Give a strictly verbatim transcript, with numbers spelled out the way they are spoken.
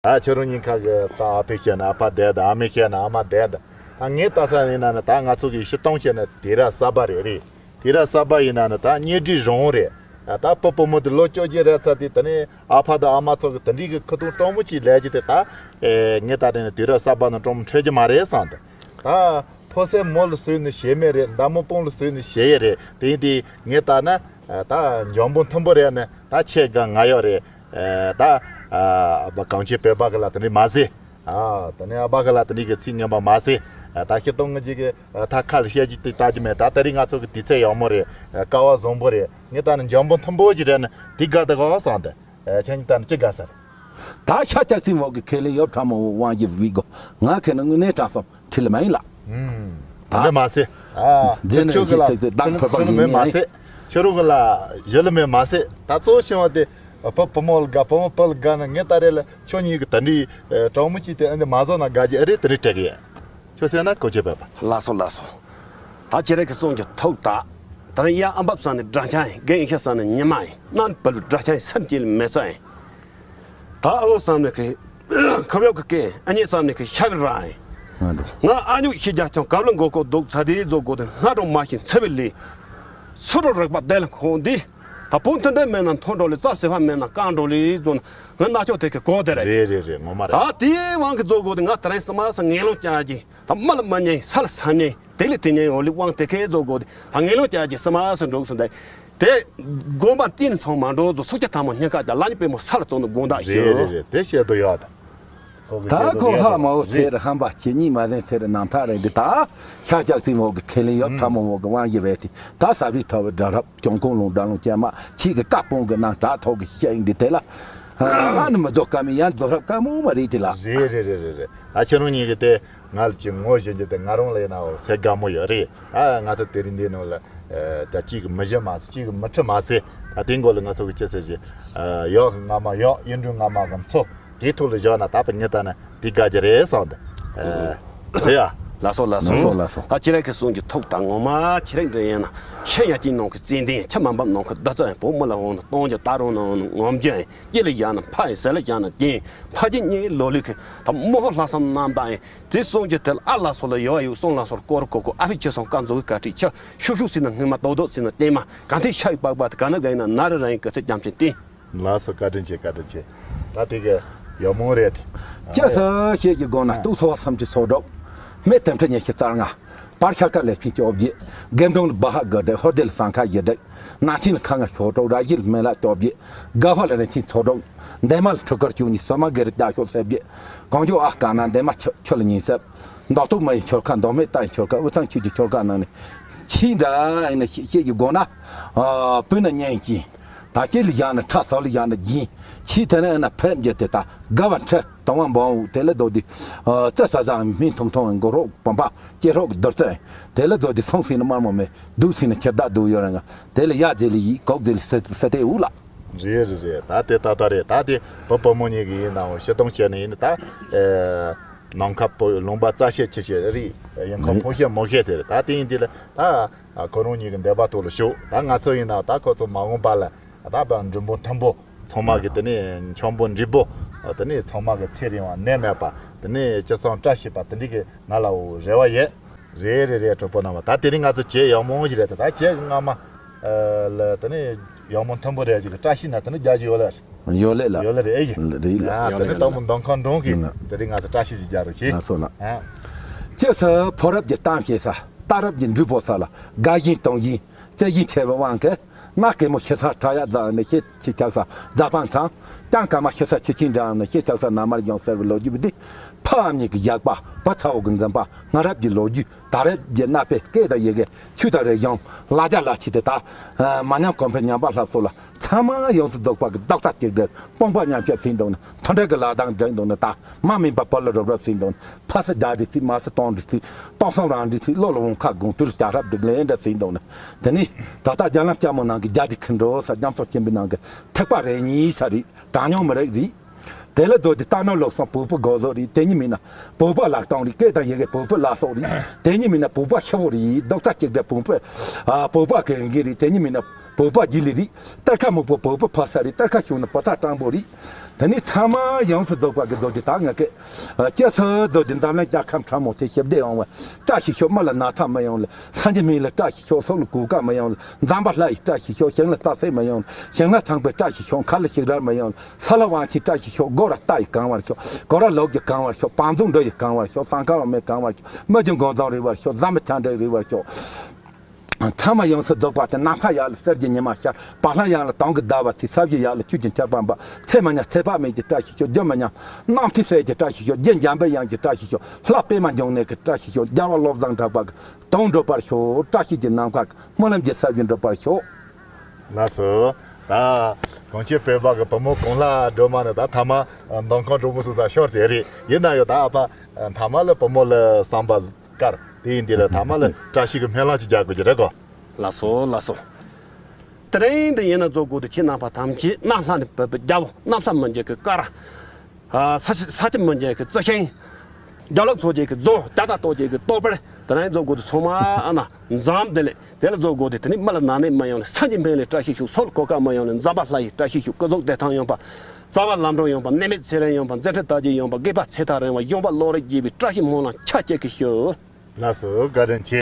ད་ཁྱེད་རང་གཉིས་ཁ་གི་ད་ཨ་ཕས་བཤད་ན་ཨ་ཕ་བསྡད་དང་ཨ་མས་བཤད་ན་ཨ་མ་བསྡད་དང་། ད་ངས་ལྟ་ས་ཡིན་ན་ནི་ད་ང་ཚོ་གི་སྤྱིར་བཏང་བཤད་ན་དུས་རབས་གསར་པ་རེད་རེད། དུས་རབས་གསར་པ་ཡིན་ན་ནི་ད་གཉེན་སྒྲིག་རིང་རེད། ད་བུ་བུ་མོ་དེ་ལོ་བཅོ་བརྒྱད་རེད་ཚར་དུས་དེ་ནས་ཨ་ཕ་དང་ཨ་མ་ཚོ་གི་དེ་འདྲའི་གི་ཁུ་ཐུག་སྤྲང་མོ་ཅིག་ལས་རྒྱུ་དེ་ད་ངས་ད་དེ་ནི་དུས་རབས་གསར་པ་ནང་སྤྲང་མོ་འཕྲད་རྒྱུ་མ་རེད་བསམ་དེ། ད་ཕོ་གསར་མོ་ལ་བཟོས་ནི་བྱེད་མེད་རེད། མདའ་མོ་དཔུང་ལ་བཟོས་ནི་བྱེད་ཡས་རེད། དེ་ཡིན་དུས་ངས་ལྟ་ན་ད་འཇམ་པོ་མཐུན་པོ་རེད་ནི་ད་ཆེ་ག་ང་ཡོད་རེད། ད་ཨ་གངས་ཅན་བོད་པ་གི་ལ་དེ་འདྲའི་མ་ཟེར། ཨ་དེ་ནས་ཨ་ཕ་གི་ལ་དེ་འདྲའི་གི་ཚིག་ངན་པ་མ་ཟེར། ད་སྤྱིར་བཏང་ངི་ཅིག་གི་ད་ཁ་ལ་བཤད་རྒྱུ་དེ་ལྟ་རྒྱུ་མེད། ད་དེ་རིང་ང་ཚོ་གི་དུས་ཚོད་ཡག་མོ་རེད། སྐལ་བ་བཟང་པོ་རེད། ངས་ལྟ་ན་འཇམ་པོ་མཐུན་པོ་ཅིག་རེད་ནི་དེ་དགའ་དེ་གོ་བསམ་དེ། ཁྱེད་ཀྱིས་ལྟ་ན་ཅི་དགའ་ས་རེད། ད་ཤ་ལྕགས་ཚིག་མོ་གི་ཁས་ལེན་ཡོད་ཕྲ་མོ་དབང་གིས་བི་གོ་ང་ཁེ་ནི་དངོས་གནས་དྲང་སོང་ཁྲི་ལ་མ་ཡིན་ལ། ད་ལས་མ་ཟེར། ཨ་རྗེས་ནས་ཁྱོད་ཀྱི་ལ་ཁྱེད་ཚོས་བདག་ཕོད་པ་ཁྱོད་ཀྱི་མེད་མ་ཡིན་ཟེར། ཁྱོད་རང་གི་ལ་གཞི་ལ་མེད་མ་ཟེར། ད་གཙོ་བོ་ཤེས་པ་དེ་བུ་བུ་མོ་ལ་དགའ་བུ་མོ་བུ་ལ་དགའ་ན་ངས་ད་རེས་ལ་ཁྱོད་གཉིས་ཀྱི་དེ་འདྲའི་དྲང་མོ་ཅིག་དེ་ཨ་འདི་མ་བཟོ་ན་དགའ་རྒྱུ་ཨེ་རེད། དེ་འདྲའི་སྤྲད་གི་ཡ། ཁྱོད་ཟེར་ན་གོ་ཆོད་བས་པ། ལགས་སོ་ལགས་སོ། ད་ཁྱེད་རང་གི་གསུང་རྒྱུ་ཐུགས་དག་ད་རིང་ཡ་ཨ་འབབ་ས་ནས་སྒྲ་ཆང་ཡིན། རྒན་ཡིན་ཤ་ས་ནས་ཉི་མ་ཡིན། གནམ་བུ་ལུ་སྒྲ་ཆང་ཡིན། སེམས་ཅན་ལ་མེ་བཙའ་ཡིན། ད་ཨོ་བསམ་ནས་ཁི་ཁབ་གཡོག་གི་སྐད། ཨ་མྱེས་བསམ་ནས་ཁི་ཤ་གི་ར་ཡིན། ང་འགྲོ། ང་ཨ་ཉུག་ཤི་རྒྱ་ཆང་གབ་ལ་མགོ་སྐོར་སྡུག་ཚ་དེའི་བཟོ་དགོས་དེ། སྔ་དྲོ་མ་ཤི་འཚེ་བའི་ལས། སུ་རུ་རིག་པ་བདེ་ལ་འཁོང་འདི། ད་བུ་མཐུན་འབྲེལ་མེད་ན་མཐོ་འགྲོ་ལས། རྩ་ཟེར་བ་མེད་ན་རྐང་འགྲོ་ལས་བཟོ་ན། ང་རྣ་ཆོག་དེ་ཁི་གོ་དེ་རེད། རེད་རེད་རེད། ངོ་མ་རེད། ད་དེའི་དབང་གི་བཟོ་དགོས་དེ། ང་ད་རིང་སི་མ་སི་ངན་སློང་བྱ་རྒྱུ། ད་མི་ལ་མི་ཉན། ས་ལ་ས་ཉན། དེ་ལས་དེ་ཉན་འོ་ལི་དབང་དེ་ཁའི་བཟོ་དགོས་དེ། ད་ངན་སློང་བྱ་རྒྱུ་སི་མ་སི་འགྲོ་གི་སོང་དེ། དེ་དགོན་པ་བསྟན་ཚང་མ་འགྲོ་བཟོ། སུག་ཆ་ཐ་མ་སྙིང་ཁ་དང་ལ་ཉི་པའི་མོ་ས་ལ་བཙོང་ནི་དགོང་དག་ཞིག་རེད་རེད་རེད། དེ་བཤད་དུ་ཡོད་ད། ཁོ་གི་ད་བཤད་དུ་ཁོ་ཡོད་ཧ་ད། མ་འོ་རེད། ཚེ་རི་ཧམ་པ་ཁྱེད་གཉིས་མ་ཟིན་ཚེ་རི་ནམ་ཐག་རེད་འདི། ད་ཤ་ལྕགས་ཚིག་མོ་གི་ཁས་ལེན་ཡོད་ཕྲ་མོ་མོ་གི་དབང་ཡི་བས་དེ། ད་ས་བི་ཐོ་བི་དྲ་རབ་གྱོང་ཁུང་ལུང་དྲ་ལུང་ཅན་མ་ཁྱེད་གི་བཀའ་སྤོང་གི་ནང་དྲ་ཐོག་གི་བཤད་ཡིན་འདི། དེ་ལ་ཨ་ནི་མི་རྫོགས་ཀ་མི་ཡར་རྫོགས་རབ་དཀའ་མོ་མ་རེད་དེ་ལ། རེད་རེད་རེད་རེད་རེད། ད་ཁྱེད་རང་གཉིས་གི་དེ། ང་ལ་ཅིག་ངོ་ཤེས་རྒྱུ་དེ་ང་རང་ལ་ཡིན་ནའོ་སེ་དགའ་མོ་ཡོད་རེད། ཨ་ང་ཚོ་དེ་རིང་འདི་ནང་ལ་ཨ་ད་གཅིག་གི་མི་བཞི་མ་ཟེར། གཅིག་གི་མི་ཁྲི་མ་ཟེར། ཨ་དེའི་མགོ་ལ་ང་ཚོ་གི་ཅི་ཟེར་གྱི། ཨ་ཡོག་གི་རྔ་མ་ཡོག་གཡུ་འབྲུག་རྔ་མ་གི་མཚོ་དེའི་ཐོག་ལ་བཞག་ན་ད་པ་ངས་ལྟ་ན་དེ་དགའ་རྒྱུ་རེད་བསམ་འདི། ཨ་དེ་ཡ། ལགས་སོ་ལགས་ལགས་སོ། སོ་ལགས་སོ། ད་ཁྱེད་རང་གི་གསུང་གི་ཐུགས་དང་ངོ་མ་ཁྱེད་རང་འདྲ་ཡིན་ན། ཤ་ཡ་གཅིག་ནང་གི་ཙན་དན། ཆུ་མ་འབབ་ནང་གི་རྡོ་རྩ་ཡིན། བུ་མོ་ལ་འོང་ན་གཏོང་རྒྱུ། ད་རུང་ན་འོང་ན་ངོམ་རྒྱུ་ཡིན། སྐེ་ལ་བཞག་ན་ཕ་ཡིན། ཟས་ལ་བཞག་ན་རྒྱན་ཡིན། ཕ་རྒྱུད་གཉིས་ལོ་ལུགས་ཀྱི་ད་མོ་ཧོ་ལྷག་བསམ་རྣམ་དག་ཡིན། དེ་གསུང་རྒྱུ་དེ་ལ་ཨ་ལ་སོགས་ལ་ཡོ་ཡུ་སོང་ལ་སོར་ཀོར་ཀོ་ཀོ་ཨ་ཕི་ཁྱེད་སོང་རྐང་མཛུག་གི་བཀའ་ཁྲིད་ཆ་ཤུག་ཤུག་ཟིན་ན་སྔོན་མ་རྡོག་རྡོག་ཟིན་ན་བརྟན་མ་གང་ཐེངས་ཤ་ཡི་པགས་པ་དེ་ག་ན་ག་ཡིན་ན་ན་རི་ར་ཡིན་གི་ཚེ་རྒྱམ་ཆེན་བརྟན། ལགས་སོ། བཀའ་དྲིན་ཆེ། བཀའ་དྲིན་ཆེ། ད་དེ་གི་ཡོ་མོ་རེད། ཅི་ཟེར་ཤེས་ཀྱི་དགོངས་ན་སྟུག་སོ་སུམ་ཅུ་སོ་དྲུག་སྨད་དེམ་ཁྲི་ཉི་ཤུ་རྩ་ལྔ། བར་ཤར་ཁ་ལས་ཕྱིན་བཅོ་བརྒྱད། དགེ་འབྲོང་ལ་སྦ་ཧ་དགུ་དྲུག་ཧོར་སྡེ་ལ་ཟངས་ཁ་བཞི་དྲུག་ནང་ཆེན་ལ་ཁ་ང་ཤོག་དྲུག་ར་བཞི་ལ་སྨན་བླ་བཅོ་བརྒྱད། དགའ་བ་ལ་རིན་ཆེན་ཚོ་དྲུག་འདན་མ་ལ་ཁྲི་ཁར་བཅུ་གཉིས། སོ་མ་གེ་རི་རྒྱ་ཤོག་སེ་བརྒྱད། གངས་ལྗོངས་ཨ་དཀར་ན་འདན་མ་ཆུ་ཆུ་ལ་ཉིན་སེབ། མདོ་སྟོད་མི་ཡི་ཆོལ་ཁ། མདོ་སྨད་རྟ་ཡི་ཆོལ་ཁ། དབུས་གཙང་ཆོས་ཀྱི་ཆོལ་ཁ་ནང་ནས་ཆེས་འདྲ་ཡིན་ན་ཤེས་ཤེས་ཀྱི་དགོངས་ན། སྤུན་ན་གཉེན་གྱིན། ད་ལྕེ་ལ་བཞག་ན་ཁྲག། ཟོག་ལ་བཞག་ན་རྒྱུན། ཆེས་ཐ་ན་ཨ་ན་ཕེབས་རྒྱུ་དེ་ད་དགའ་བ་འཕྲི་དང་བ་འབོང་དེ་ལ་རྡོ་དེ། རྩི་ས་ཟ་སྨིན་ཐུང་ཐུང་མགོ་རོག་བུམ་པ་སྐྱེ་རོག་གི་རྡོ་རྩི་དེ་ལ་རྡོ་དེ་སོང་ཟིན་ན་དམར་མོ་མེད། སྡུག་ཟིན་ན་ཁྱི་བདག་སྡུག་ཡོད་ར་ང་དེ་ལ་ཡ་རྗེས་ལ་ཡིད་གོག་རྗེས་ལ་ས་ས་དེ་འུ་ལ། རེད་རེད་རེད། ད་དེ་ཏག་ཏག་རེད། ད་དེ་བུ་བུ་མོ་གཉིས་ཀྱི་ཡིན་ནའང་ཕྱི་གཏོང་བྱས་ནས་ཡིན་ན་ད། ནམ་མཁའ་ཕོ་ལུང་པ་རྩ་ཤེད་ཆུ་ཤེད་རི། ཡང་ཁོ་ཕོ་ཤེད་མོ་ཤེད་ཟེར། ད་དེ་ཡིན་དེ་ལ་ད་ཁོ་རང་གཉིས་ཀྱི་འདོད་པ་ཐོག་ལ་ཞུགས། ད་ང་ཚོ་ཡིན་ན་ད་ཁོ་ཚོ་མ་འོངས་པ་ལ་ད་བ་འབྲིང་པོ་མཐོན་པོ་ཚང་མ་གི་དེ་ནས་འཆམ་པོ་འདྲིས་པོ། དེ་ནས་ཚང་མ་གི་ཚེ་རིང་བ་ནད་མེད་པ། དེ་ནས་ཅི་སང་བཀྲ་ཤིས་པ་དེ་འདྲི་གི་ང་ལ་འོ་རེ་བ་ཡོད། རེད་རེད་རེད། གྲོགས་པོ་རྣམ་པ། ད་དེ་རིང་ང་ཚོ་བྱེད་ཡག་མོ་ཞིག་རེད། ད་ད་བྱེད་གི་སྔ་མ་ལ་དེ་ནས་ཡག་མོ་མཐོན་པོ་རེད་ཅིག་བཀྲ་ཤིས་ན་དེ་ནས་རྒྱ་ཞིག་ཡོད་ལ། ཡོད་ལེ་ལ། ཡོད་ལེ་རེད་ཨེ་ཡིན། རེད་ལ། ཡ་དེ་ནས་སྟག་མོ་འདོན་ཁང་འགྲོང་གི་ཡིན་ལ། དེ་རིང་ང་ཚོ་བཀྲ་ཤིས་ཞིག་རྒྱག་རོགས་བྱེད། ང་སོ་ལ། ཨ། ཅེས་སུ་ཕོ་རབ་ཀྱི་གཏམ་བཤད་ས། རྟ་རབ་ཀྱི་འབྲུ་པོ་ས་ལ་དགའ་བཞིན་གཏོང་བཞིན་རྩེ་བཞིན་ཆེ་བའི་དབང་གིས། གནའ་སྐྱེས་མོ་ཤི་ས་ཁྲ་ཡག་རྫ་ནས་ཤེད་ཆེ་ཆགས་ས་རྫ་སྤང་ཚང་། གྱང་དཀར་མ་ཤི་ས་ཆུ་ཆེན་འགྲམ་ནས་ཤེད་ཆགས་ས་ན་མར་ཡོང་ཟེར་བའི་ལོ་རྒྱུས་འདི། ཕ་འམ་གཉིས་ཀྱི་ཞགས་པ། བུ་ཚ་བོ་གི་འཛིན་པ། སྔ་རབས་ཀྱི་ལོ་རྒྱུས། ད་རེས་ཀྱི་གནའ་དཔེ་སྐད་དང་ཡི་གེ། ཆོས་དང་རིག་གཞུང་། ལ་རྒྱ་ལ་ཆེ་དེ་དག་མ་ཉམས་གོང་འཕེལ་ཉམས་པ་ལྷབ་སོགས་ལ་ཚང་མ་ཡོངས་སུ་རྫོགས་པ་གི་རྡོག་རྩ་གཅིག་སྒྲིལ་དཔུང་པ་མཉམ་གཤིབ་ཟིན་འདུག་ན། མཐུན་སྒྲིལ་གྱི་ལག་རྡང་སྒྲིལ་འདུག་ན། ད་མ་མིན་པ་བུ་ལ་རུབ་རུབ་ཟིན་འདུག་ན། ཕ་སི་རྒྱ་རི་ཚིག་མ་སི་སྟོང་རི་ཚིག་སྟོང་སོང་རང་རི་ཚིག་བློ་ལ་འོང་ཁ་དགོངས་དུས་ལ་བྱ་རབས་སྒྲིག་ལེན་འདྲ་ཟིན་འདུག་ན། དེ་ནས་ད་ལྟ་རྒྱ་ལམ་སྐྱ་མོ་ནང་གི་རྒྱ་རི་ཁི་འགྲོ་ས་རྒྱ་མཚོ་ཆེན་པོའི་ནང་གི་ཐིགས་པ་རེ་གཉིས་ས་རི་གྲངས་ཉུང་མི་རིགས་རི། དེ་ལ་རྫོགས་ཏེ་རྟ་ནོར་ལོག་སོང་བོད་པའི་སྒོ་ཟོག་རེད། དེ་ཉིད་མིན་ན་བོད་པ་ལག་སྟོང་རེད། སྐད་དང་ཡི་གེ་བོད་པའི་བླ་སྲོག་རེད། དེ་ཉིད་མིན་ན་བོད་པ་ཤི་བོ་རེད། རྡོག་རྩ་གཅིག་སྒྲིལ་བོད་པའི་ཨ་བོད་པ་གི་འགན་རེད། དེ་ཉིད་མིན་ན་ བོད་པ་རྗེས་ལུས་རེད། གཏེར་ཁ་སྨུག་པོ་བོད་པ་ཕ་ས་རེད། གཏེར་ཁ་ཤོར་ན་བོད་ཐག་དྲང་པོ་རེད། དེ་ནས་ཚང་མ་ཡོངས་སུ་རྫོགས་པ་གི་རྫོགས་རྒྱུ་ད་ང་སྐད། སྐྱེ་སུ་རྫོགས་རྒྱུ་འཛམ་གླིང་རྒྱལ་ཁམས་ཁྲ་མོ་དེ་ཞི་བདེ་ཡོང་བ། བཀྲ་ཤིས་ཤོག་མི་ལ་ན་ཚ་མི་ཡོང་ལ། སངས་རྒྱས་སྨན་བླའི་བཀྲ་ཤིས་ཤོག་སྲོག་ལ་གོད་ཁ་མི་ཡོང་ལ། འཛམ་བུ་གླིང་ཡི་བཀྲ་ཤིས་ཤོག་ཞིང་ལ་རྩྭ་ཟས་མི་ཡོང་ལ། ཞིང་ལ་ཚངས་པའི་བཀྲ་ཤིས་ཤོག་མཁའ་ལ་ཞིག་རལ་མི་ཡོང་ལ། ས་ལ་བང་ཆེན་བཀྲ་ཤིས་ཤོག་སྒོ་ར་རྟ་ཡིས་གང་བར་ཤོག་སྒོ་ར་ལོག་གིས་གང་བར་ཤོག་བང་མཛོད་འབྲུ་ཡིས་གང་བར་ཤོག་ཟངས་དཀར་བ་མོས་གང་བར་ཤོག་མི་རྒྱུ་མགོ་འཛོམས་རེ་བར་ཤོག་བཟའ་མི་ཆ་འདྲ་རེ་བར་ཤོག་ཚང་མ་ཡོངས་སུ་རྫོགས་པ་དེ་ནམ་མཁའ་ཡར་ལ་གསེར་གྱི་ཉི་མ་ཤར། བ་ལྷ་ཡང་ལ་དུང་གི་ཟླ་བ་ཚེས། ས་གཞི་ཡར་ལ་ཆོས་ཀྱི་ཆར་པ་འབབ། ཚེ་མི་ཉམས་ཚེ་དཔག་མེད་ཀྱི་བཀྲ་ཤིས་ཤོག་རྒྱུ་མི་ཉམས་རྣམ་ཐོས་སྲས་ཀྱི་བཀྲ་ཤིས་ཤོག་རྒྱུ་འབྱམས་པའི་དབྱངས་ཀྱི་བཀྲ་ཤིས་ཤོག་ལྷ་པདྨ་འབྱུང་གནས་ཀྱི་བཀྲ་ཤིས་ཤོག་རྒྱལ་བ་བློ་བཟང་གྲགས་པ་གི་དུང་འགྲོ་བར་ཤོག་བཀྲ་ཤིས་ཀྱི་ནམ་མཁའ་གི་སྨོན་ལམ་གྱི་ས་གཞི་འགྲུབ་པར་ཤོག་ལགས་སོ། ད་གངས་ཅན་བོད་པ་གི་བུ་མོ་གོང་ལ་སྒྲོལ་མ་ནི་ད་ཐ་མ་མདོ་ཁམས་གྲོ་མོ་སོ་ས་ཤོར་དེ་རེད། ཡིན་ན་ཡང་ད་ཨ་ཕ་ཐ་མ་ལ་བུ་མོ་ལ་བསམ་པ་དཀར་དེ་ཡིན་དེ་ལ་ཐ་མ་ལ་བཀྲ་ཤིས་ཀྱི་སྨོན་ལམ་ཅིག་རྒྱག་དགོས་ཀྱི་རེད་གོ། ལགས་སོ་ལགས་སོ། དེ་རིང་འདི་ཡིན་ན་རྫོགས་དགོས་དུ་ཁྱེད་རྣམ་པ་ཐམས་ཅད་གནམ་ལྷ་ནས་བབས་པའི་རྒྱལ་པོ་གནམ་ས་མི་འཇིག་གི་ཀ་ར། ས་ཆ་ས་ཆ་མི་འཇིག་གི་རྩི་ཤིང་། རྒྱ་ལོ་ཚོ་རྒྱལ་གི་རྫོང་རྒྱ་དར་སྟོད་རྒྱལ་གི་སྟོད་པར་དེ་རིང་རྫོགས་དགོས་དུ་ཚང་མ་ཨ་ན་འཛམ་བདེ་ལེགས་དེ་ལ་རྫོགས་དགོས་དུ་དེ་ནི་མི་ལ་ན་ནད་མ་ཡོང་ལ་སངས་རྒྱས་སྨན་བླའི་བཀྲ་ཤིས་ཤོག་སྲོག་ལ་གོད་ཁ་མ་ཡོང་ལ་འཛམ་བུ་གླིང་ཡི་བཀྲ་ཤིས་ཤོག་སྐུ་གཟུགས་བདེ་ཐང་ཡོང་པ། རྩ་བ་ལམ་འགྲོ་ཡོང་པ་ནད་མེད་ཚེ་རིང་ཡོང་པ་མཛད་འཕྲིན་དར་རྒྱས་ཡོང་པ་དགེ་བ་ཚེ་ཐག་རིང་བ་གཞོན་པ་བློ་རིག་རྒྱས་པའི་བཀྲ་ཤིས་སྨོན་ལམ་ཆ་གཅིག་གི་ཞུ། ལགས་སོ་བཀའ་དྲིན་ཆེ།